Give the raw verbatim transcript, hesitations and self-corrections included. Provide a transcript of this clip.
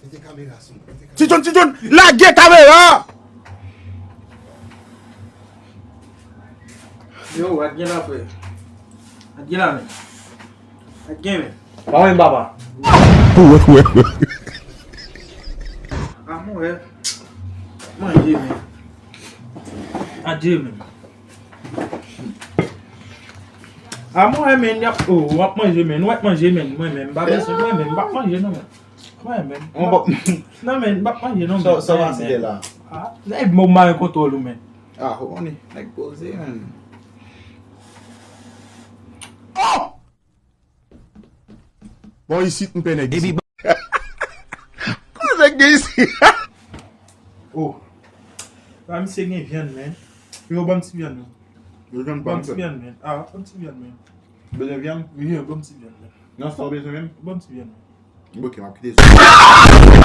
Mete kamera sou mwen. Mete kamera. Ti John, Ti John, lage kamera! Yo, wat gen la, frè? Wat gen la, men? Wat gen, men? Pa menm, papa. Wè, wè, wè. A, mwen wè. Manje, men. Adye, men. A, mwen wè, men, y ap, oh, w ap manje, men. W ap manje, men. Mwen menm, m pa bezwen, mwen menm, m p ap manje, non, men. Mwen menm. Non, men, m p ap manje, non, men. Sa w ap site la? A, e bon, m pa gen kontwòl ou, men. A, ou konnen, nèg poze, men. Oh! Bon, isit, m pè nèg isit. Kote nèg gen isit? Oh. Ba misye gen vyann, men. Yo, ban m ti vyann, non. Yo, vyann, ban m ti vyann, men. A, ban m ti vyann, men. Bezwen vyann? Wi, ban m ti vyann, men. Nan sa w bezwen menm? Ban m ti vyann, men. Ok, m ap kite zòn.